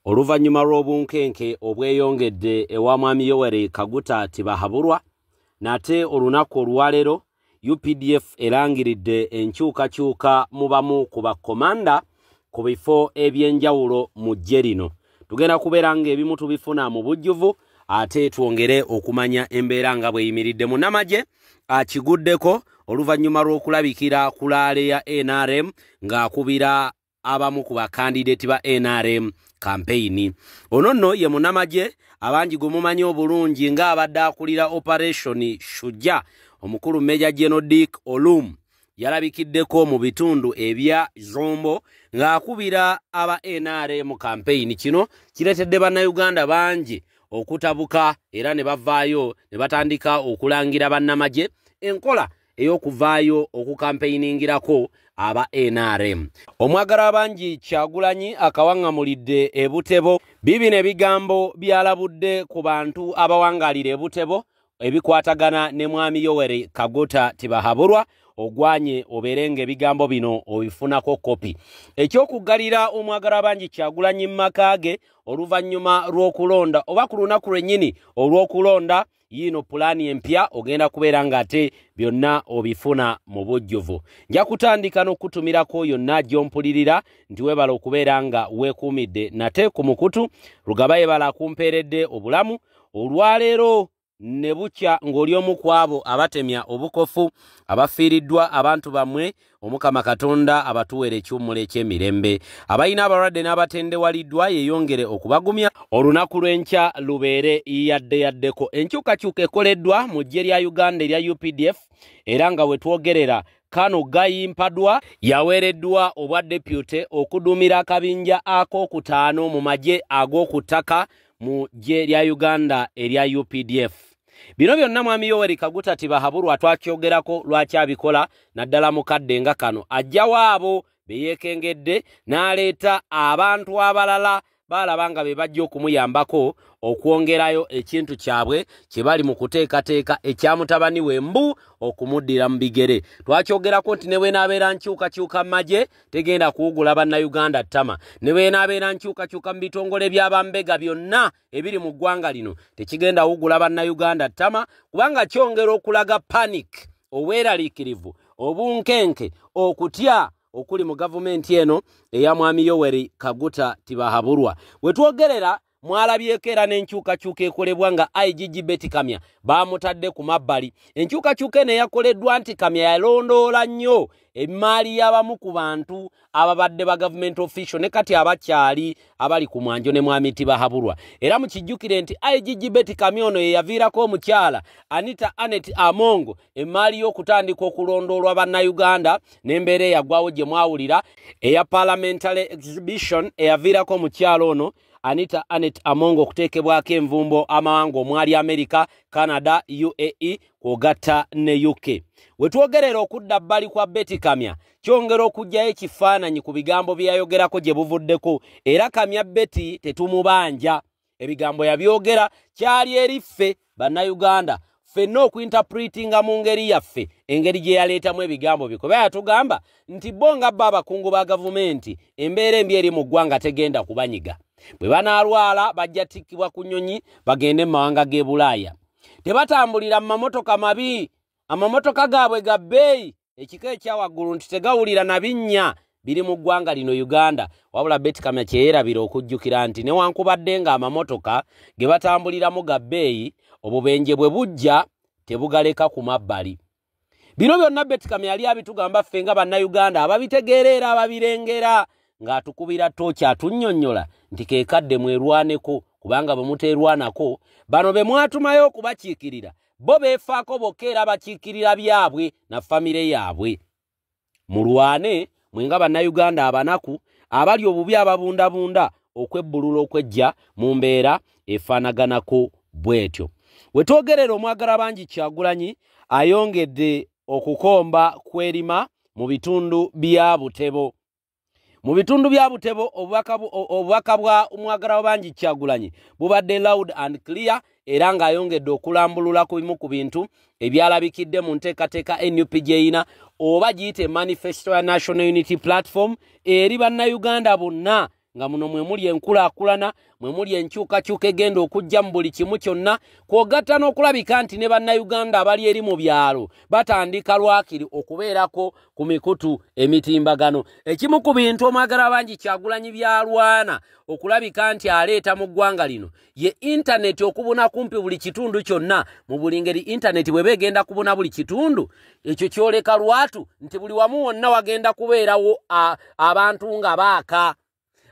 Oluvannyuma lw'obunkenke obweyongedde ewa Mwami Yoweri Kaguta Tibahaburwa, nate olunaku olwaleero UPDF erangiridde enkyukakyuka mu bamu ku bakomanda ku bifo ebyenjawulo mu ggye lino. Tugenda kubeera ng'ebimu tubifuna mu bujjuvu ate twongere okumanya embeera nga bweyimiridde. Munnamagye akiguddeko oluvannyuma lw'okulabikira ku laale ya NRM ng'akubira abamu ku bakandideti ba NRM kampeyini. Ono nno ye munnamagye abangi gwe mumanyi obulungi ng'abadde akulira Operation Shujja, omukulu Major General Dick Olum. Yalabikiddeko mu bitundu ebya Zombo ng'akubira aba NRM kampeyini. Kino kireetedde Bannayuganda bangi okutabuka era ne bavaayo ne batandika okulangira bannamagye enkola ey'okuvaayo okukampeyiningirako aba NRM. Omwagala abangi Kyagulanyi akawaŋŋamulidde e Butebo. Bibino ebigambo byalabudde ku bantu abawangalira e Butebo ebikwatagana ne Mwami Yoweri Kaguta Tibahaburwa. Ogwanye obeere ng'ebigambo bino obifunako kopi. Ekyokuggalira omwagala abangi Kyagulanyi mu maka ge oluvannyuma lw'okulonda oba ku lunaku lwennyini olw'okulonda, yiino pulaani empya ogenda kubeera ng'ate byonna obifuna mu bujjuvu. Nja kutandika n'okutumirako yonna gy'ompulirira nti weebala okubeera nga weekuumidde nate ku mukutu Rugaba. Yebala akumpeeredde obulamu olwaleero ne bukya ng'oli omu ku abo abatemya obukofu abafiiriddwa abantu bammwe. Omukama Katonda abatuweera ekiwummulo eky'emirembe. Abalina abalwadde n'abatendewaliddwa yeeyongere okubagumya, olunaku lw'enkya lubeere yadde yaddeko. Enkyukakyuka ekoleddwa mu ggye lya Uganda erya UPDF, era nga we twogerera Kano Guy Mpadwa yaweereddwa obwa deputy okuduumira akabinja akookutaano mu magye ag'oku ttaka mu ggye lya Uganda erya UPDF. Bino byonna Mwami Yoweri Kaguta Tibahaburwa twakyogerako lwaki abikola, naddala mu kadde nga kano ajjawo abo be yeekengedde n'aleeta abantu abalala baalaba nga be bajja okumuyambako okwongerayo ekintu kyabwe kye bali mu kuteekateeka ekya mutabani we mbu okumuddira mu bigere. Twakyogerako nti ne bwenaabeera nkyukakyuka mu magye, tegenda kuwugula Bannayuganda ttama. Ne bwenaabeera nkyukakyuka mu bitongole by'abambega byonna ebiri mu ggwanga lino, tekigenda wugula Bannayuganda ttama, kubanga kyongera okulaga panic, obweraliikirivu, obunkenke, okutya okuli mu gavumenti eno eya Mwami Yoweri Kaguta Tibahaburwa. We twogerera mwalabyeko era n'enkyukakyuka ekolebwa nga IGG Betty Kamya baamutadde ku mabbali. Enkyukakyuka eno eyakoleddwa nti Kamya yalondoola nnyo emaali y'abamu ku bantu ababadde ba government official ne kati abakyali abali ku mwanjo ne Mwami Tibahaburwa. Era mukijjukire nti IGG Betty Kamya ono ye yaviirako omukyala Anita Anet Amongo emaali y'okutandika okulondoolwa Bannayuganda n'embeera eyagwawo gye mwawulira eya parliamentary exhibition eyaviirako omukyala ono Anita Anet Amongo okuteekebwako envumbo amawanga omwali America, Canada, UAE kw'ogatta ne UK. We twogerera okudda bbali kwa Betty Kamya kyongera okuggyayo ekifaananyi ku bigambo bye yayogerako gye buvuddeko. Era Kamya Betty tetumubanja, ebigambo yabyogera kyali eri ffe Bannayuganda ffenna okuinterpretinga mu ngeri yaffe engeri gye yaleetamu ebigambo bye, kuba yatugamba nti bo nga bo abakungu ba gavumenti embeera embi eri mu ggwanga tegenda kubanyiga. Bwe banaalwala bajja tikkibwa ku nnyonyi bagende mu mawanga g'e Bulaaya. Tebatambulira mu mamotoka mabi, amamotoka gaabwe ga bbeeyi ekika ekyawaggulu, nti tegawulira na binnya biri mu ggwanga lino Uganda. Wabula Betty Kamya kyeyerabira okujjukira nti newankubadde ng'amamotoka ge batambuliramu ga bbeeyi, obubenje bwe bujja tebugaleka ku mabbali. Bino byonna Betty Kamya yali abitugamba ffe nga Bannayuganda ababitegeera era ababirengera, ng'atukubira tooki atunnyonnyola nti ke kadde mwerwaneko, kubanga bwe muteerwanako bano be mwatumayo okubakiikirira bo beefaako bokka era bakiikirira byabwe na famire yaabwe. Mulwane mwe nga Bannayuganda abanaku abali obubi ababundabunda okwebbulula okwejja mu mbeera efaanaganako bw'etyo. We twogerera omwagala bangi Kyagulanyi ayongedde okukomba kwerima mu bitundu bya Butebo. Mu bitundu bya Butebo obubaka bwa omwagala bangi Kyagulanyi bubadde loud and clear, era ng'ayongedde okulambulula ku bimu ku bintu ebyalabikidde mu nteekateeka NUP gy'eyina oba giyite manifesto ya National Unity Platform eri Bannayuganda bonna. nga muno mwe muli enkulaakulana, mwe muli enkyukakyuka egenda okujja mu buli kimu kyonna, kw'ogatta n'okulabika nti ne bannayuganda abali eri mu byalo batandika lwakiri okubeerako ku mikutu emitimbagano. Ekimu ku bintu omwagala bangi Kyagulanyi by'alwana okulabika nti aleeta mu ggwanga lino ye intaneti okubuna kumpi buli kitundu kyonna. Mu buli ngeri intaneti bw'eba egenda kubuna buli kitundu, ekyo kyoleka lwatu nti buli wamu wonna wagenda kubeerawo abantu nga baaka.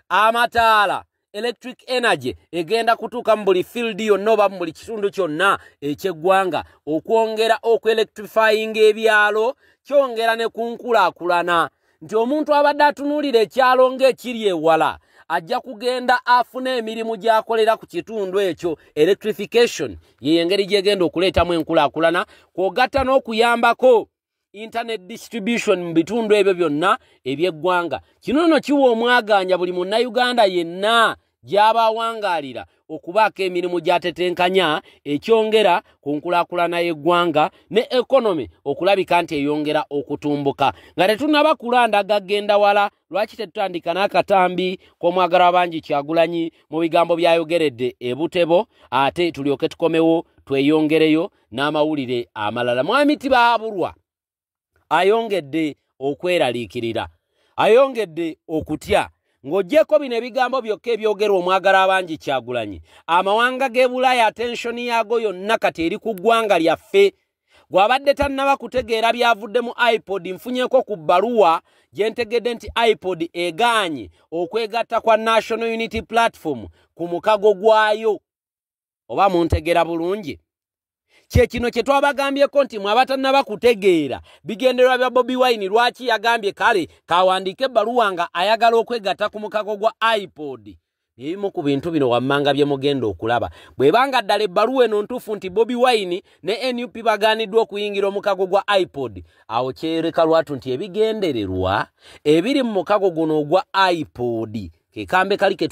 Amataala, electric energy egenda kutuuka mu buli field yonna oba mu buli kitundu kyonna eky'eggwanga. Okwongera okuelectrifyinga ebyalo kyongera ne ku nkulaakulana, nti omuntu abadde atunuulira ekyalo ng'ekiri ewala ajja kugenda afune emirimu gy'akolera ku kitundu ekyo. Electrification ye engeri gy'egenda okuleetamu enkulaakulana, kw'ogatta n'okuyambako internet distribution mu bitundu ebyo byonna eby'eggwanga. Kino nno kiwa omwaganya buli munnayuganda yenna gy'aba awangaalira okubaako emirimu gy'atetenkanya, ekyongera ku nkulaakulana y'eggwanga ne economy okulabika nti eyongera okutumbuka. Nga tetunnaba kulandaga genda wala, lwaki tetutandika n'akatambi k'omwagala bangi Kyagulanyi mu bigambo by'ayogeredde e Butebo, ate tulyoke tukomewo tweyongereyo n'amawulire amalala. Mwami Tibahaburwa ayongedde okweraliikirira, ayongedde okutya. Ng'oggyeko bino ebigambo byokka ebyogerwa omwagala abangi Kyagulanyi, amawanga g'e Bulaaya attention yaago yonna kati eri ku ggwanga lyaffe. Gw'abadde tannaba kutegeera byavudde mu iPod, nfunyeeko ku bbaluwa gye ntegedde nti iPod egaanye okwegatta kwa National Unity Platform ku mukago gwayo. Oba muntegeera bulungi? Kye kino kye twabagambyeko nti mwe abatannaba kutegeera bigendererwa bya Bobi Wine, lwaki yagambye kale kawandiike ebbaluwa nga ayagala okwegatta ku mukago gwa iPod. Ebimu ku bintu bino wammanga bye mugenda okulaba. Bw'ebanga ddala ebbaluwa eno ntuufu nti Bobi Wine ne NUP bagaaniddwa okuyingira omukago gwa iPod, awo kyereka lwatu nti ebigendererwa ebiri mu mukago guno ogwa iPod, kekambe kali ke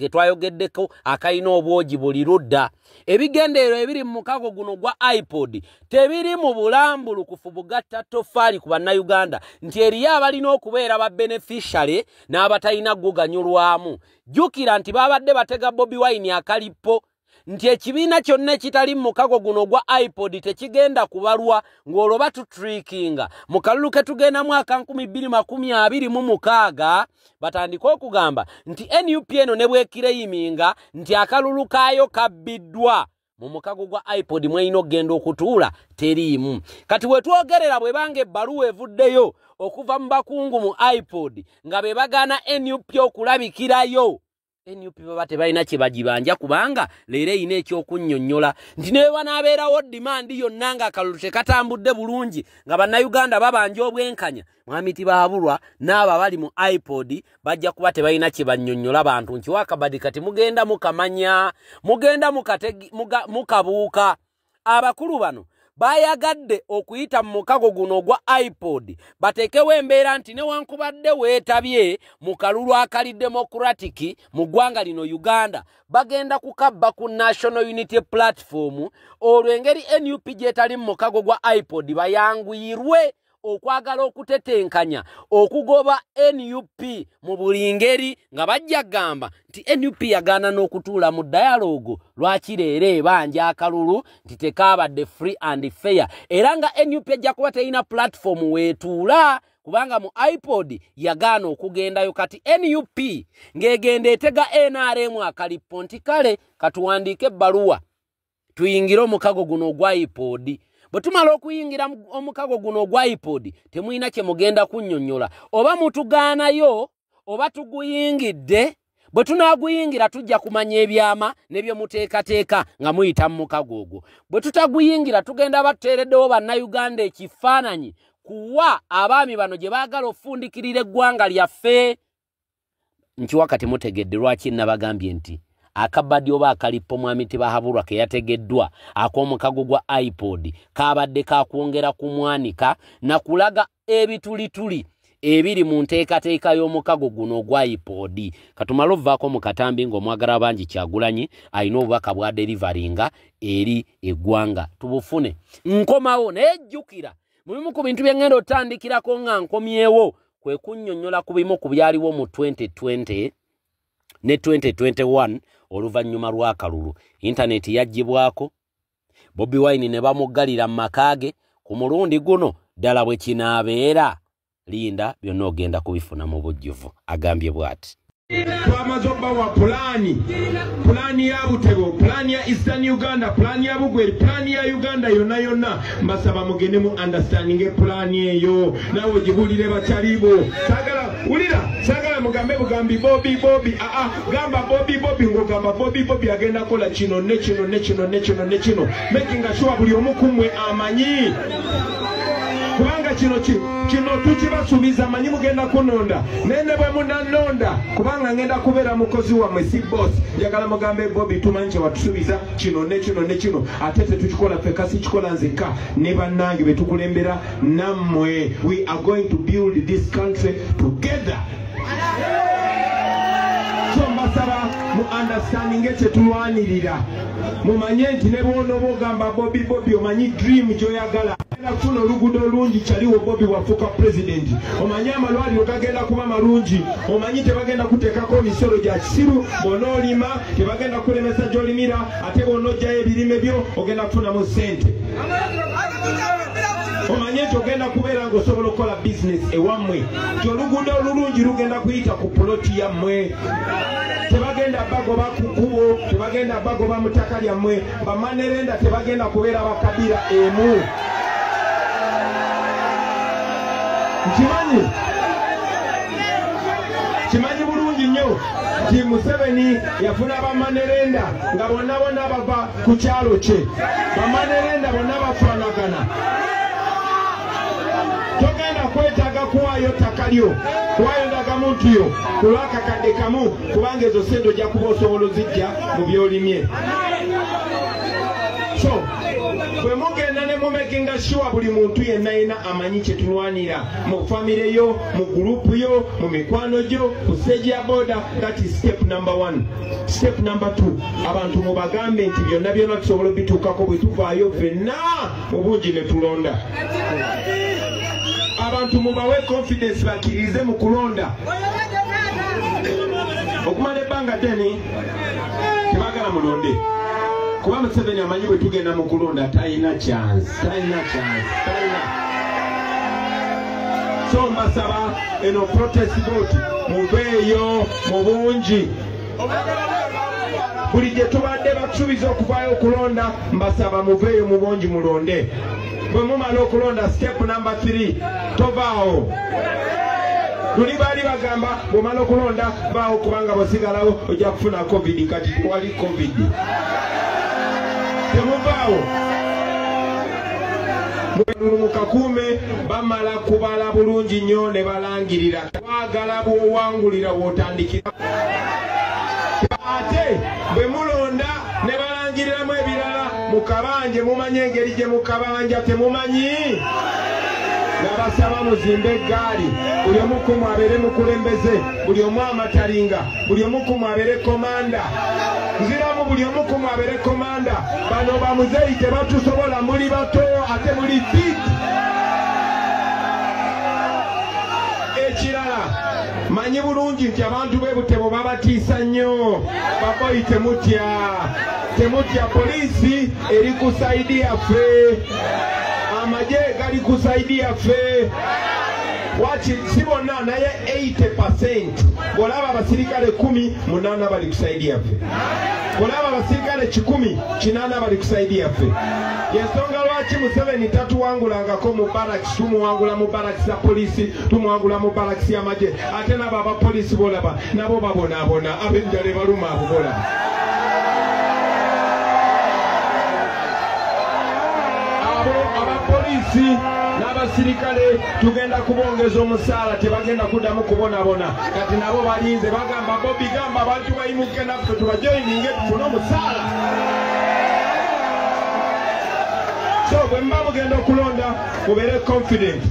twayogeddeko akalina obwogi buli ludda, ebigendererwa ebiri mu mukago guno gwa iPod tebiri mu bulambulukufu bugatta ttofaali ku bannayuganda, nti eriyo abalina okubeera ba beneficiary n'abatalina guganyulwamu. Jjukira nti babadde batega Bobi Wine akalippo nti ekibiina kyonna ekitali mu mukago guno gwa iPod tekigenda kubalwa, ng'olwo batutrikinga mu kalulu ke tugendamu aka 2026. Batandike okugamba nti NUP eno ne bwekireyiminga nti akalulu kaayo kabbiddwa, mu mukago gwa iPod mweyina okugenda okutuula teriimu. Kati we twogerera bw'ebanga ebbaluwa evuddeyo okuva mu bakungu mu iPod nga be bagaana NUP okulabikirayo, NUP baba tebalina kye bagibanja, kubanga leero erina ekyokunnyonnyola nti ne banaabeerawo demand yonna ng'akalulu tekatambudde bulungi, nga bannayuganda babanja obwenkanya, Mwami Tibahaburwa n'abo abali mu iPod bajja kuba tebalina kye bannyonnyola bantu. Nkiwa akabadi kati mugenda mukamanya, mugenda mukabuuka. Abakulu bano bayagadde okuyita mu mukago guno ogwa iPod bateekewo embeera nti newankubadde weetabye mu kalulu akali democratic mu ggwanga lino Uganda, bagenda kukabba ku National Unity Platform. Olwo engeri NUP gy'etali mu mukago gwa iPod bayanguyirwe okwagala okutetenkanya okugoba NUP mu buli ngeri, nga bajja kugamba nti NUP yagaana n'okutuula mu dialogue, lwaki leero ebanja akalulu nti tekaabadde free and fair, era nga NUP ejja kuba terina platform weetuula kubanga mu iPod yagaana okugendayo. Kati NUP ng'egenda etega NRM akalippo nti kale katuwandiike ebbaluwa tuyingire omukago guno ogwa iPod. Bwe tumala okuyingira omukago guno ogwa iPod temulina kye mugenda kunnyonnyola, oba mutugaanayo oba tuguyingidde. Bwe tunaaguyingira tujja kumanya ebyama ne bye muteekateeka nga muyita mu mukago ogwo. Bwe tutaguyingira tugenda batuteereddewo bannayuganda ekifaananyi kuwa abaami bano gye baagala ofundikirira eggwanga lyaffe. Nkiwa kati mutegedde lwaki nabagambye nti akabadi oba akalippo Mwami Tibahaburwa ke yategeddwa ak'omukago gwa iPod kabadde kakwongera kumwanika na kulaga ebitulituli ebiri mu nteekateeka y'omukago guno ogwa iPod. Katumale ovaako mu katambi ng'omwagala bangi Kyagulanyi alina obubaka bwa deliveringa eri eggwanga, tubufune. Nkomawo naye jjukira mu bimu ku bintu bye ŋŋenda otandikirako nga nkomyewo kwe kunnyonnyola ku bimu ku byaliwo mu 2020 ne 2021 oluvannyuma lw'akalulu. Intaneti yaggyibwako, Bobi Wine ne bamuggalira mu maka ge. Ku mulundi guno ddala bwe kinaabeera, linda byonna ogenda kubifuna mu bujjuvu. Agambye bw'ati: Twamaze obbawa pulaani, pulaani ya Butebo, pulaani ya Eastern Uganda, pulaani ya Bugweri, pulaani ya Uganda yonna yonna. Mbasaba mugende mu understanding pulaani eyo, naawe ogibulire bakyalibo. Saagala wulira, saagala mugambe bugambi Bobi Bobi. Aa, gamba Bobi Bobi ng'ogamba Bobi Bobi agenda kukola kino ne kino ne kino ne kino ne kino, making sure buli omu ku mmwe amanyi, kubanga kino kino tukibasuubiza. Manyi mugenda kunonda, naye ne bwe munanonda, kubanga ngenda kubeera mukozi wammwe, si boss, njagala mugambe Bobi, tumanyi kye watusuubiza kino ne kino ne kino, ate tetukikola ffekka, sikikola nzekka, ne bannange be tukulembera nammwe. We are going to build this country together. So mbasaba mu understanding kye tulwanirira, mumanye nti ne bw'onooba ogamba Bobi Bobi, omanyi dream gy'oyagala ogenda kufuna oluguudo olungi kyaliwo Bobi wafuuka president, omanyi amalwaliro gagenda kuba malungi, omanyi tebagenda kuteekako misolo gya kisiru, bw'onoolima tebagenda kulemesa gy'olimira, ate bw'onoggyayo ebirime byo ogenda kufunamu ssente, omanye nti ogenda kubeera ng'osobola okukola bizinesi ewammwe, nti oluguudo olulungi lugenda kuyita ku puloti yammwe, tebagenda bagoba ku kkubo, tebagenda bagoba mu ttaka lyammwe, ba money lender tebagenda kubeera bakabira emu. Nkimanyi, kimanyi bulungi nnyo nti Museveni yafuna ba money lender nga bonna bonna bava ku kyalo kye. Ba money lender bonna bafaanagana. Togenda kwetaaga kuwaayo ttaka lyo, kuwaayo ndagamuntu yo ku lwakakadde kamu, kubanga ezo sente ojja kuba osobola ozijja mu by'olimye. So bwe mugenda ne mumakinga sure buli muntu yenna yenna amanyi kye tulwanira mu famire yo, mu gurupu yo, mu mikwano gyo, ku stage ya boda, that is step number one. Step number two, abantu mubagambe nti byonna byonna tusobola obituukako bwe tuvaayo ffenna mu bungi ne tulonda. Abantu mubawe confidence bakkirize mu kulonda. Okumala ebbanga ddene tebagala mulonde, kuba Museveni amanyi bwe tugenda mu kulonda talina chance, talina chance, talina. So mbasaba eno protest vote muveeyo mu bungi. Buli gye tubadde batusuubiza okuvaayo okulonda, mbasaba muveeyo mu bungi mulonde. Bwe mumala okulonda, step number 3, tovaawo. Luli baali bagamba bw'omala okulonda baawo, kubanga bw'osigalawo ojja kufuna COVID. Kati tewali COVID, temuvaawo. Mukakuume, bamala kubala bulungi nnyo ne balangirira. Twagala bw'owangulira w'otandikira, ate bwe mulonda ne balangiriramu ebirala mukabanje, mumanye engeri gye mukabanja. Temumanyi? Nabasaba muzimbe eggaali, buli omu ku mmwe abeere mukulembeze, buli omu amatalinga, buli omu ku mmwe abeere komanda. Nziramu, buli omu ku mmwe abeere komanda. Bano bamuzeeyi tebatusobola, muli bato ate muli fit. Ekirala, manyi bulungi nti abantu b'e Butebo babatiisa nnyo. Baboyi, temutya, temutya. Poliisi eri ku side yaffe, amagye gali ku side yaffe. Waki si bonna, naye 80%. Bw'olaba abasirikale 10, 8 bali ku side yaffe. Bw'olaba abasirikale 100, 80 bali ku side yaffe. Yensonga lwaki Museveni tatuwangulangako mu barracks. Tumuwangula mu barracks ya poliisi, tumuwangula mu barracks y'amagye. Ate nabo abapoliisi bolaba nabo babonaabona, ab'enjala ebaluma, abo bolaba abo abapoliisi n'abasirikale tugenda kubongeza omusaala, tebagenda kuddamu kubonabona. Kati nabo balinze, bagamba Bobi, gamba abantu bayimuke naffe tubajoyininge tufune omusaala. So bwe muba mugenda okulonda, mubeere confident,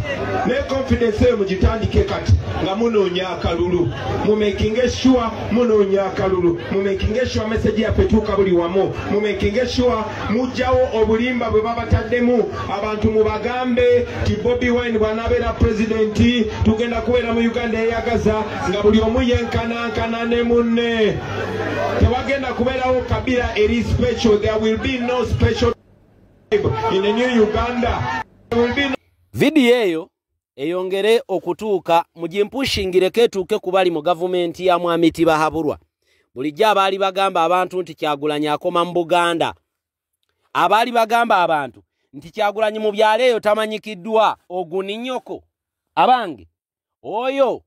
naye confidence eyo mugitandike kati nga munoonya akalulu. Mumakinge sure munoonya akalulu, mumakinge sure message yaffe etuuka buli wamu, mumakinge sure mugjawo obulimba bwe babataddemu abantu. Mubagambe ti Bobi Wine bw'anaabeera pulezidenti, tugenda kubeera mu Uganda eyagaza nga buli omu yenkanankana ne munne. Tewagenda kubeerawo kabira eri special. There will be no special in a new Uganda. There will be no. Vidiyo eyo eyongere okutuuka, mugimpushingireko etuuke ku bali mu gavumenti ya Mwami Tibahaburwa. Bulijjo abaali bagamba abantu nti Kyagulanyi akoma mu Buganda, abaali bagamba abantu nti Kyagulanyi mu byalo eyo tamanyikiddwa, oguninyoko abange, oyo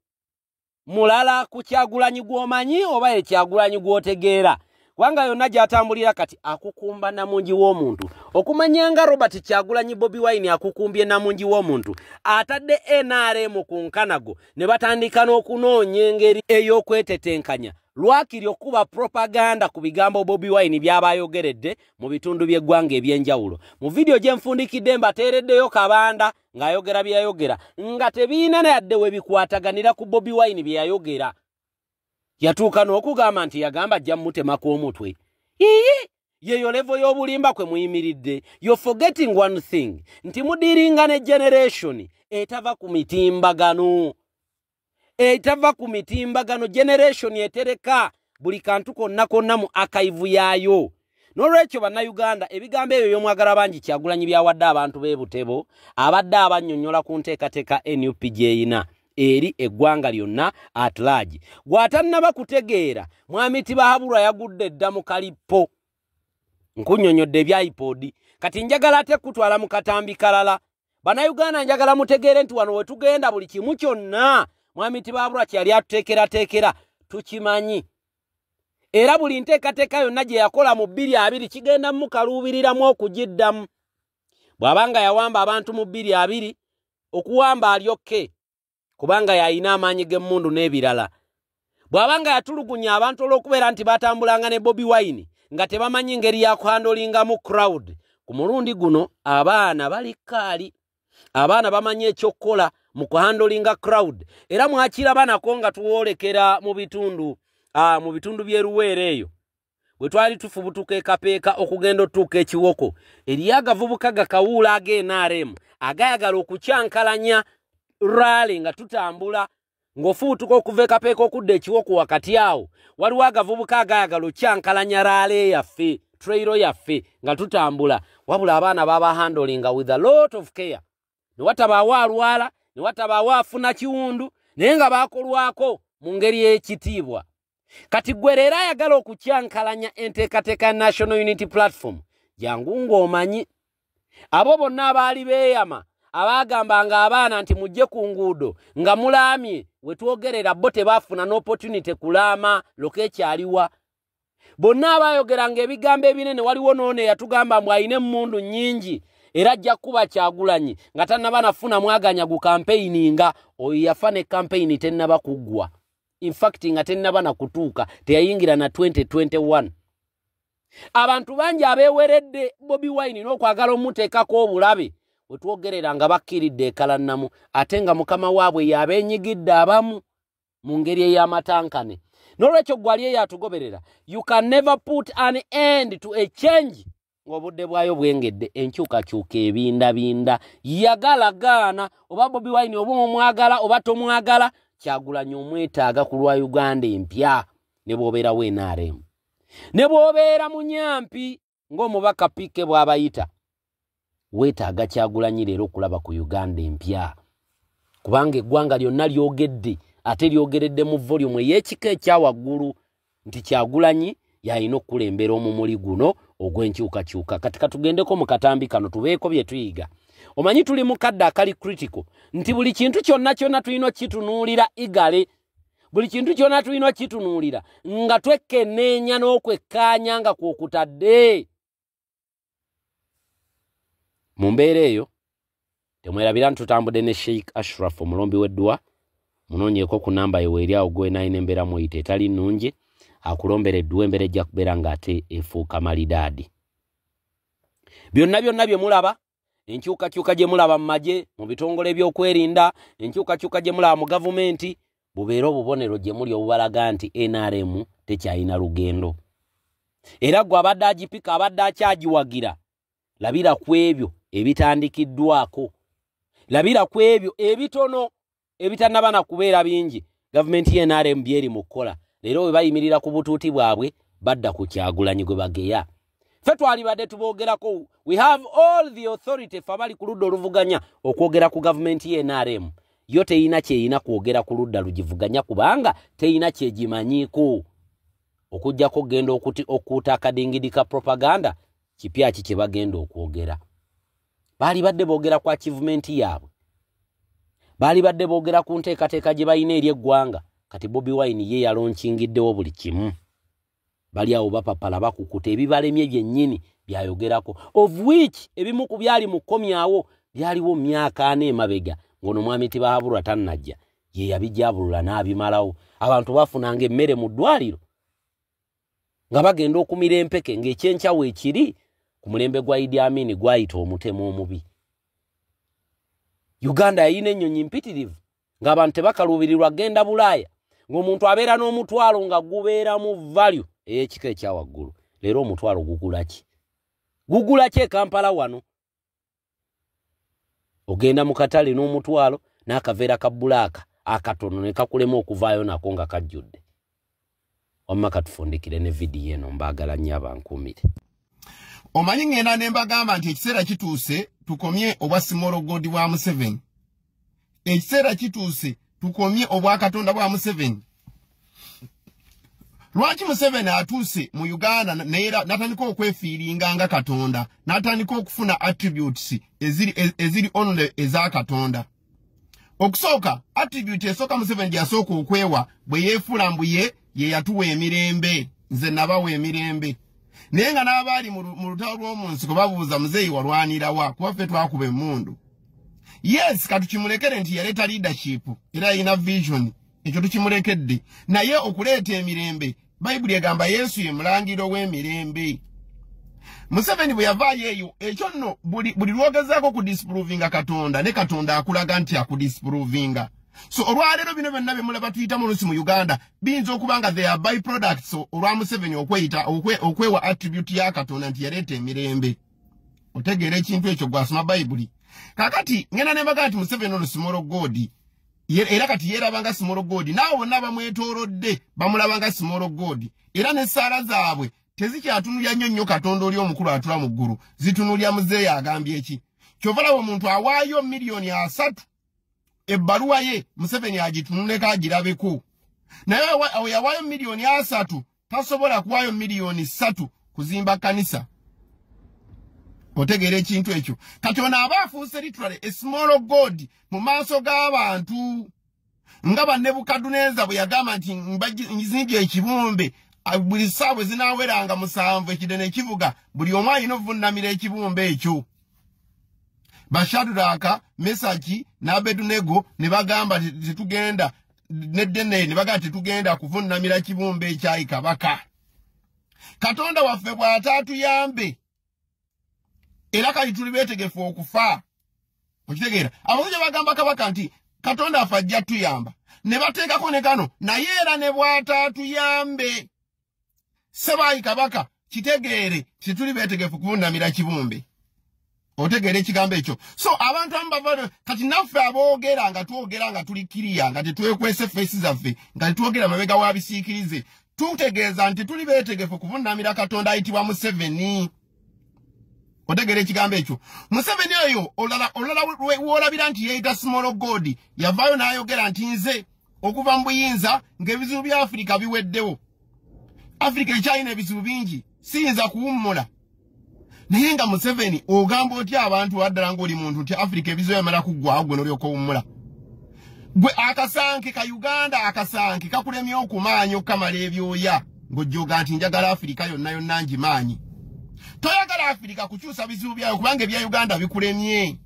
mulala ku Kyagulanyi gw'omanyi oba ye Kyagulanyi gw'otegeera, kubanga yonna gy'atambulira kati akukumba namungi w'omuntu. Okumanya nga Robert Kyagulanyi Bobi Wine akukumbye namungi w'omuntu, atadde NRM ku nkanago ne batandika n'okunoonya engeri ey'okwetetenkanya lwakiri okuba propaganda ku bigambo Bobi Wine by'abayogeredde mu bitundu by'eggwanga eby'enjawulo. Mu vidiyo gye nfundikidde mbateereddeyo Kabanda ng'ayogera bye yayogera nga tebiina yadde we bikwataganira ku Bobi Wine bye yayogera. Yatuuka n'okugamba nti yagamba ajja mmutemako omutwe. Iye yeyo level y'obulimba kwe muyimiridde. You're forgetting one thing, nti mudiringa ne generation etava ku mitimbagano, etava ku mitimbagano, generation etereka buli kantu konna konna mu archive yaayo. N'olwekyo Bannayuganda, ebigambo ebyo by'omwagala bangi Kyagulanyi byawadde abantu b'e Butebo, abadde abannyonnyola ku nteekateeka NUP gy'eyina eri eggwanga lyonna at large. Gw'atannaba kutegeera, Mwami Tibahaburwa yagudde dda mu kalippo. Nkunnyonnyodde ebya iPod, kati njagala ate kutwala mu katambi kalala. Bannayuganda, njagala mutegeere nti wano we tugenda, buli kimu kyonna Mwami Tibahaburwa kyeyali atuteekerateekera tukimanyi, era buli nteekateeka yonna gye yakola mu 2020 kigenda mukaluubiriramu okugiddamu. Bw'abanga yawamba abantu mu 2020, okuwamba alyokke, kubanga yalina amaanyi g'emmundu n'ebirala. Bw'abanga yatulugunya abantu olw'okubeera nti batambulanga ne Bobi Wine nga tebamanyi ngeri ya kuhandolingamu crowd, ku mulundi guno abaana bali kaali, abaana bamanyi ekyokukola mu kuhandolinga crowd. Era mwakiraba nako nga tuwolekera mu bitundu by'eruweero eyo bwe twali tufubutuka ekapeeka okugenda otuuka ekiwoko, eriyo agavubuka gakawuula ag'NRM agayagala okukyankalanya rally nga tutambula. Ng'ofubutuka okuva ekapeeka okudda ekiwoko, wakati awo waliwo agavubuka agayagala okyankalanya rally yaffe, trail yaffe nga tutambula. Wabula abaana babahandolinga with a lot of care, ne watabaawo alwala, ne watabaawo afuna kiwundu, naye nga baakolwako mu ngeri y'ekitiibwa. Kati gwe leero ayagala okukyankalanya enteekateeka ya National Unity Platform, jangu ng'omanyi abo bonna abaali beeyama, abaagambanga abaana nti mujje ku nguudo nga mulaamye, we twogerera bo tebaafuna n'opportunity kulaama lokeekyaliwa. Bonna abaayogeranga ebigambo ebinene, waliwo n'ono eyatugamba mbu alina emmundu nnyingi era ajja kuba Kyagulanyi nga tannaba nafuna mwaganya gu campaigninga, oyo yafa ne campaign tennaba kuggwa, infact nga tennaba na kutuuka, teyayingira na 2021. Abantu bangi abeeweredde Bobi Wine n'okwagala omuteekako obulabe, wetwogerera nga bakkiridde ekalannamu, ate nga mukama waabwe yabeenyigidde abamu mu ngeri ey'amatankane. N'olwekyo gwali eyo atugoberera, you can never put an end to a change ng'obudde bwayo bwengedde. Enkyukakyuka ebindabinda, yagala gaana, oba Bobi Wine oba omwagala oba tomwagala, Kyagulanyi omwetaaga ku lwa Uganda empya. Ne bw'obeerawo NRM, ne bw'obeera munyampi ng'omubaka Pike bw'abayita, weetaaga Kyagulanyi leero okulaba ku Uganda empya, kubanga eggwanga lyonna lyogedde, ate lyogeredde mu volume ey'ekika ekya waggulu nti Kyagulanyi yalina okukulembera omumuli guno ogw'enkyukakyuka. Kati katugendeko mu katambi kano tubeeko bye tuyiga. Omanyi tuli mu kadde akali critical, nti buli kintu kyonna kyonna tulina okitunuulira igale, buli kintu kyonna tulina okitunuulira nga twekkenneenya n'okwekkaanya nga kwokutadde. Mu mbeera eyo, temwerabira nti tutambudde ne Sheikh Ashraf, omulombi w'edduwa. Munoonyeeko ku namba ye weeri awo, gwenalina embeera muyita etali nnungi, akulombera edduwa, embeera ejja kubeera ng'ate efuuka malidaadi. Byonna byonna bye mulaba Enkyukakyuka gye mulaba mu magye, mu bitongole ebyokwerinda, enkyukakyuka gye mulaba mu gavumenti, bubeere obubonero gye muli obubalaga nti NRM tekyalina lugendo. Era gwe abadde agipika, abadde akyagiwagira, labira ku ebyo ebitandikiddwako, labira ku ebyo ebitono ebitannaba na kubeera bingi gavumenti ye NRM byeri mu kukola. Leero bwe bayimirira ku butuuti bwabwe badda ku Kyagulanyi gwe bageya. Ffe twalibadde tuboogerako, we have all the authority ffe abali ku ludda oluvuganya okwogera ku gavumenti ye NRM. Yo teyina kyeyina kwogera ku ludda lugivuganya kubanga teyina kyegimanyiiko, okuggyako okugenda okuuta akadingidi ka propaganda. Kipya ki kye bagenda okwogera? Baali badde boogera ku achievement yaabwe, baali badde boogera ku nteekateeka gye balina eri eggwanga. Kati Bobi Wine ye yalaunchingiddeo buli kimu, bali awo bapapala bakukuta ebibalemye byennyini byayogerako, of which ebimu ku byali mu kkomyawo byaliwo myaka 4 emabega ng'ono mwami Tibahabulwa tannajja, ye yabijabulula n'abimalawo. Abantu bafunanga emmere mu ddwaliro nga bagenda okumira empeke ng'ekyenkyawo ekiri ku mulembe gwa Idi Amin gwayita omutemu omubi. Uganda yayina ennyonyi mpitirivu ng'abantu tebakaluubirirwa genda Bulaaya, ng'omuntu abeera n'omutwalo nga gubeeramu value ey'ekika ekya waggulu. Leero omutwalo gugula ki? Gugula ki e Kampala wano? Ogenda mu katale n'omutwalo n'akaveera ka black akatono ne kakulema okuvaayo nako nga kajjudde. Wamma katufundikire ne vidiyo eno, mbaagala nnyo, abankuumire. Omanyi ŋŋenda ne mbagamba nti ekiseera kituuse tukomye obwa small god bwa Museveni. Ekiseera kituuse tukomye obwakatonda bwa Museveni. Lwaki Museveni atuuse mu Uganda n'atandika okwefeelinga nga Katonda, n'atandika okufuna attributes eziri only eza Katonda? Okusooka, attribute esooka Museveni gye yasooka okwewa bwe yeefuula mbu ye ye yatuwa emirembe, nze nabawa emirembe, naye nga n'abaali mu lutalo lw'omu nsiko babuuza, "Muzeeyi, walwanirawa? Kuba ffe twakuba emmundu." Yes, katukimulekere nti yaleeta leadership era yalina vision, ekyo tukimulekedde. Naye okuleeta emirembe, Bayibuli egamba Yesu ye mulangiro w'emirembe. Museveni bwe yavaayo eyo, ekyo nno buli lwogezaako kudisprovinga Katonda, ne Katonda akulaga nti akudisprovinga. So olwaleero bino byonna bye mulaba tuyitamu olusi mu Uganda biyinza okuba nga they are by products olwa Museveni okweyita okwewa attribute ya Katonda nti yaleeta emirembe. Otegeera ekintu ekyo gwasoma Bayibuli? Kakati ngenda ne mbaga nti Museveni ono small god, era kati yeeraba nga small god, naawe bonna bamwetoolodde bamulaba nga small god, era n'essaala zaabwe tezikyatunulya nnyo nnyo Katonda oli omukulu atula mu ggulu, zitunulya muzeeyo agambye eki. Kyova laba omuntu awaayo 30 million ebbaluwa ye Museveni agitunuleko agirabeko, naye awo yawaayo 30 million tasobola kuwaayo 3 million kuzimba kkanisa. Otegeera ekintu ekyo? Kati ono aba afuuse literally a small god mu maaso g'abantu, nga Bannebukaduneza bwe yagamba nti nzimbye ekibumbe, buli ssaawa bwe zinaaweranga 7 ekide ne kivuga, buli omu alina ovunnamira ekibumbe ekyo. Bashaduraka, Mesaki n'Abedunego ne bagamba tetugenda, neddene ne bagamba tetugenda kuvunnamira kibumbe ekyayi kabaka. Katonda waffe bw'ataatuyambe, era kali tuli beetegefu okufa. Okitegeera? Abasajja bagamba kabaka nti Katonda afe ajja tuyamba, ne bateekako ne kano, naye era ne bw'ataatuyambe, sebaayi kabaka, kitegeere tetuli beetegefu kuvunnamira kibumbe. Otegeera ekigambo ekyo? So abantu abamu bava kati naffe aboogera nga twogera nga tuli kiriya, nga tetwekwese face zaffe, nga tetwogera mabega wa bisiikirize, tutegeeza nti tuli beetegefu kuvunnamira Katonda ayitibwa Museveni. Otegeera ekigambo ekyo? Museveni oyo olala woolabira nti yeeyita small god, yavaayo n'ayogera nti nze okuva mu buyinza ng'ebizibu bya Afirika biweddewo. Afirika ekyalina ebizibu bingi, siyinza kuwummula. Naye nga Museveni ogamba otya abantu waddala ng'oli muntu nti Afirika ebizibu yamala kuggwawo gwe n'olyoka owummula? Gwe akasanke ka Uganda, akasanke kakulemye okumaanyi okukamala ebyoya, ng'ojjoga nti njagala Afirika yonna yonna ngimaanyi. Toyagala Afirika kukyusa bizibu byayo kubanga ebya Uganda bikulemye,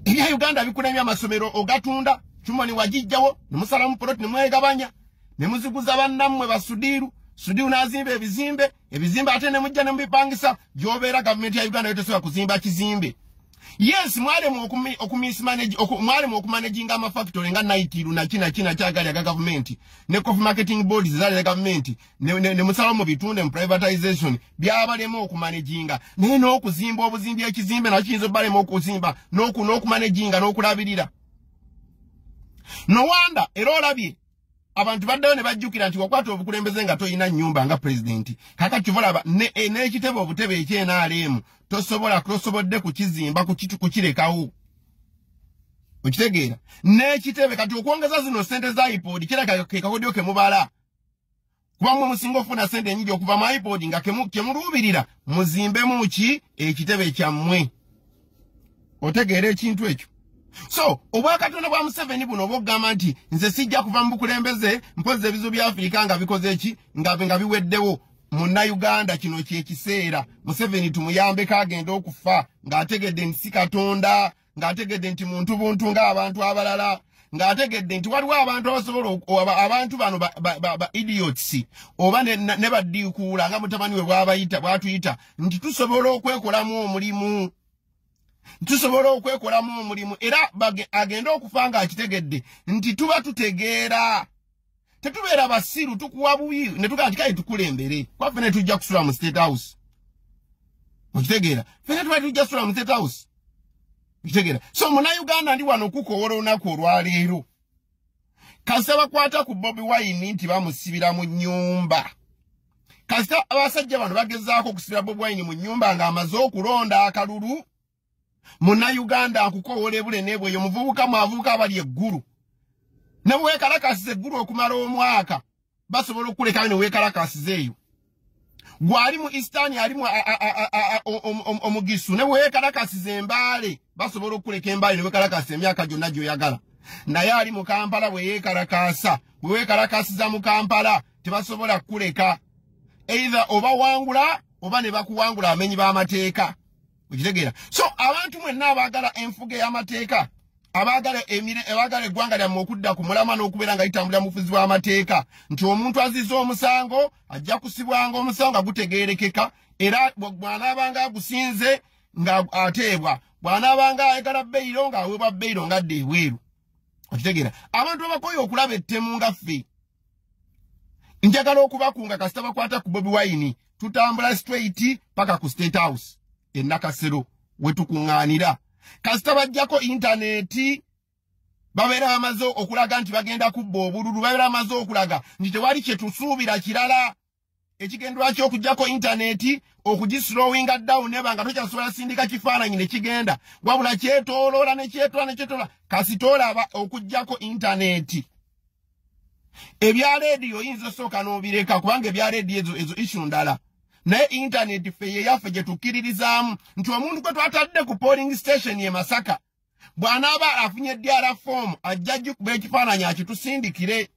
ebya Uganda bikulemye. Amasomero ogatunda, Chumoni wagijjawo nemusalamu poloti nemwegabanya nemuziguza bannammwe basudiiru, sudiiru n'azimba ebizimbe, ebizimbe ate nemujja nemubipangisa. Gy'obeera gavumenti ya Uganda yo tesobola kuzimba kizimbe. Yes, mwalemu okumismanage, mwalemu okumanaginga ama factory nga Naitiru na china china chagali ya government, ne coffee marketing boards zali ya government, ne musalo mu bitunde mu privatization, byabalemu okumanaginga, ne n'okuzimba obuzimbi ekizimbe na kiyinza balemu okuzimba, n'okumanaginga n'okulabirira. No wonder era olabye abantu baddayo ne bajjukira nti wakwata obukulembeze nga toyina nnyumba nga president. Kakati olaba n'ekitebe obutebe eky'NRM tosobola tosobodde kukizimba kukirekawo. Okitegeera? N'ekitebe kati okwongeza zino ssente za iPod kirabika ke kakodyo ke mubala. Kuba mmwe musinga ofuna ssente ennyingi okuva mu iPod nga kemuluubirira muzimbemu ki ekitebe kyammwe. Otegeera ekintu ekyo? So, obwakatonda bwa Museveni buno obw'okugamba nti nze sijja kuva mu bukulembeze mpozzi ebizibu bya Afirika nga bikoze ki nga biweddewo. Munnayuganda kino kyekiseera Museveni tumuyambeko agenda okufa ng'ategedde nti si Katonda, ng'ategedde nti muntu buntu ng'abantu abalala, ng'ategedde nti waliwo abantu abasobola abantu bano ba idiots oba ne baddiikuula nga mutabani we bw'abayita bw'atuyita nti tusobola okwekolamu omulimu. Tusobola okwekolamu omulimu era agenda okufa ng'akitegedde nti tuba tutegeera. Tetubeera basiru tukuwa bubi ne tugamba nti kale tukulembere kuba ffene tujja kusula mu State House. Okitegeera? Ffene tuba tujja kusula mu State House. Okitegeera? So munnayuganda ndi wano okukoowola olunaku olwaleero. Kasita bakwata ku Bobi Wine nti bamusibira mu nnyumba. Kasita abasajja bano bagezaako okusibira Bobi Wine mu nnyumba ng'amaze okulonda akalulu. Munnayuganda akukoowola ebule n'ebweyo muvubuka mwavubuka abali eggulu. Ne weekalakasiza eggulu okumala omwaka basobola okulekayo ne weekalakasiza eyo. Gwali mu Eastern ali mu omugisu ne weekalakasiza embaale basobola okuleka embaale ne weekalakasa emyaka gyonna gy'oyagala. Naye ali mu Kampala bwe yeekalakasa, bwe weekalakasiza mu Kampala tebasobola kukuleka. Either oba wangula oba ne bakuwangula amenyi b'amateeka. Okitegeera? So abantu mwenna abaagala enfuga ey'amateeka, abaagala abaagala eggwanga lyammwe okudda ku mulamwa n'okubeera nga litambulira mu bufuzi bw'amateeka, nti omuntu azizza omusango ajja kusibwanga omusango nga gutegeerekeka, era bw'anaabanga agusinze nga ateebwa, bw'anaabanga ayagala beyiro ng'aweebwa beyiro ng'adda ebweru. Okitegeera? Abantu abakoye okulaba ettemu nga ffe, njagala okubakunga kasita bakwata ku Bobi Wine tutambula straight paka ku State House e Nakasero we tukuŋŋaanira. Kasita bajjako intaneti babeera bamaze okulaga nti bagenda kubba obululu, babeera bamaze okulaga nti tewali kye tusuubira kirala. Ekigendwa ky'okuggyako intaneti okugislowinga down neba nga tokyasobola sindika kifaananyi ne kigenda, wabula kyetooloola ne kyetoola ne kyetoola. Kasita olaba okuggyako intaneti, ebya leediyo oyinza osooka n'obireka kubanga ebya leediyo ezo issue ndala. Naye intaneti ffe ye yaffe gye tukkiririzaamu nti omuntu gwe twatadde ku polling station ye Masaka bw'anaaba afunye DR form ajja gikuba ekifaananyi akitusindikire.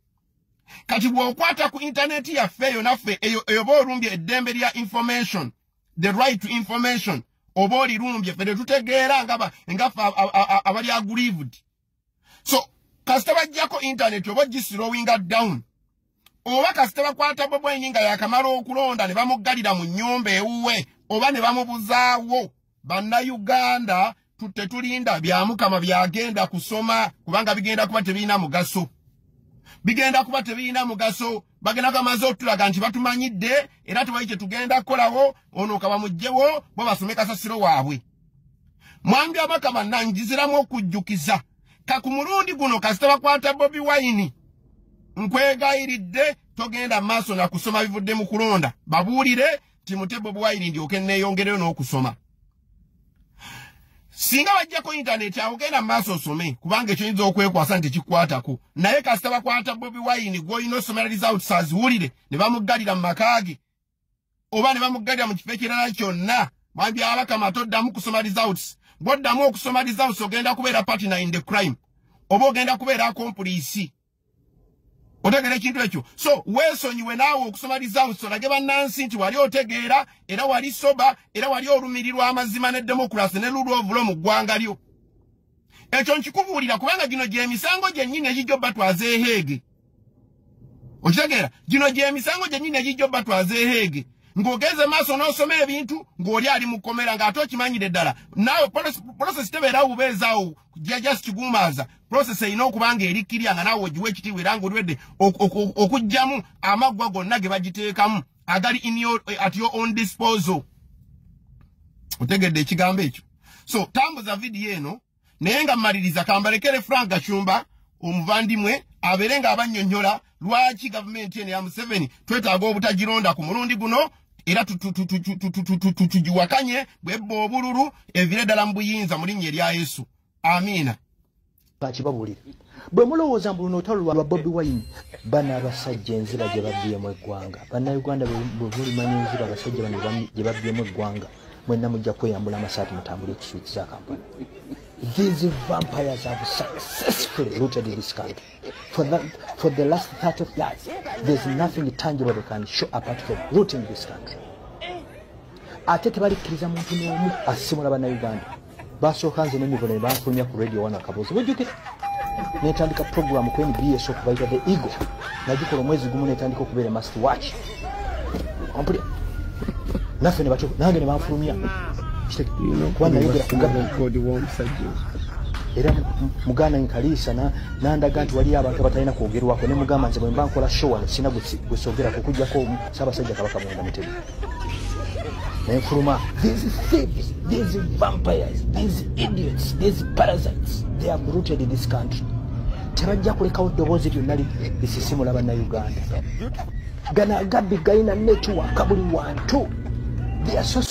Kati bw'okwata ku intaneti yaffe eyo naffe eyo oba olumbye eddembe lya information, the right to information, oba olirumbye ffe tetutegeera ngaffe abali aggrieved. So kasita bajjako intaneti oba gislowinga down, oba kasita bakwata Bobi Wine nga yakamala okulonda ne bamuggalira mu nnyumba ewuwe oba ne bamubuzaawo, bannayuganda tetulinda bya Mukama byagenda kusoma kubanga bigenda kuba tebirina mugaso. Bigenda kuba tebirina mugaso. Bagenda kamaze otulaga nti batumanyidde era tewali kye tugenda kukolawo, ono kabamuggyewo bo basome kasasiro waabwe. Mwambi Abakama nanjiziramu okujjukiza ka ku mulundi guno kasita bakwata Bobi Wine nkwegayiridde togenda maaso na kusoma bivudde mu kulonda, babuulire nti mute Bobi Wine ndyoke neeyongereyo n'okusoma. Singa bajjako intaneti awo genda maaso osome kubanga ekyo oyinza okwekwasa nti tekikwatako. Naye kasita bakwata Bobi Wine gw'olina osomera results aziwulire ne bamuggalira mu maka ge oba ne bamuggalira mu kifo ekirala kyonna, mwambi Abakama toddamu kusoma results. Bw'oddamu okusoma results ogenda kubeera partner in the crime oba ogenda kubeera accomplice. Otegeera ekintu ekyo? So weesonyiwe naawe okusoma results olage bannansi nti wali otegeera era wali soba era wali olumirirwa amazima ne democracy ne rule of law mu ggwanga lyo. Ekyo nkikubuulira kubanga gino gy'emisango gyennyini egijja obbatwaza eheege. Okitegeera? Gino gy'emisango gyennyini egijja obbatwaza eheege. Ng'ogenze maaso n'osoma ebintu ng'oli ali mu kkomera ng'ate okimanyire ddala naawe process tebeerawo bubeezaawo just kigumbaaza. Process erina okuba nga erikkirya nga naawe ogiwa ekitiibwa era ng'oliwedde okuggyamu amaggwa gonna ge bagiteekamu agali at your own disposal. Otegedde ekigambo ekyo? So tambuza vidiyo eno, naye nga mmaliriza kambalekere Frank Gashumba omuvandimwe abeere ng'abannyonnyola lwaki gavumenti eno ya Museveni twetaaga obutagironda ku mulundi guno era tugiwakanye bwebba obululu evire ddala mu buyinza mu linnya erya Yesu. Amiina. Bakibabuulira bwe mulowooza mbu luno olutalo lwa Bobi Wine, bano abasajja enziba gye babbyemu eggwanga. Bannayuganda, bwe mulimanya enziba abasajja bano gye babbyemu eggwanga, mwenna mujja kweyambula amasaati mutambule ku street za Kampala. These vampires have successfully looted this country. For the last 30 years, there's nothing tangible they can show apart from looting this country. Ate tebalikkiriza muntu n'omu asimula Bannayuganda. Basooka nze n'emivulo ne banfulumya ku Radio One akaboozi. Bujjukira netandika program ku NBS okubayita The Eagle. Nagikola omwezi gumu netandika okubeera must watch. Ompulira? Naffe ne batyo nange ne banfulumya. Kuba nayogera ku gavumenti. Era muganda nkaliisa nandaga nti waliyo abantu abatalina kwogerwako, ne mugamba nze bwe mba nkola show wano sina gwe soogerako okuggyako Ssaabasajja Kabaka Mwenda Mutebi. Nenfuluma. These thieves, these vampires, these idiots, these parasites, they have rooted this country. Tebajja kulekawo ddoboozi lyonna lisisimula Bannayuganda. Gano agabbi galina network buli wantu. They are so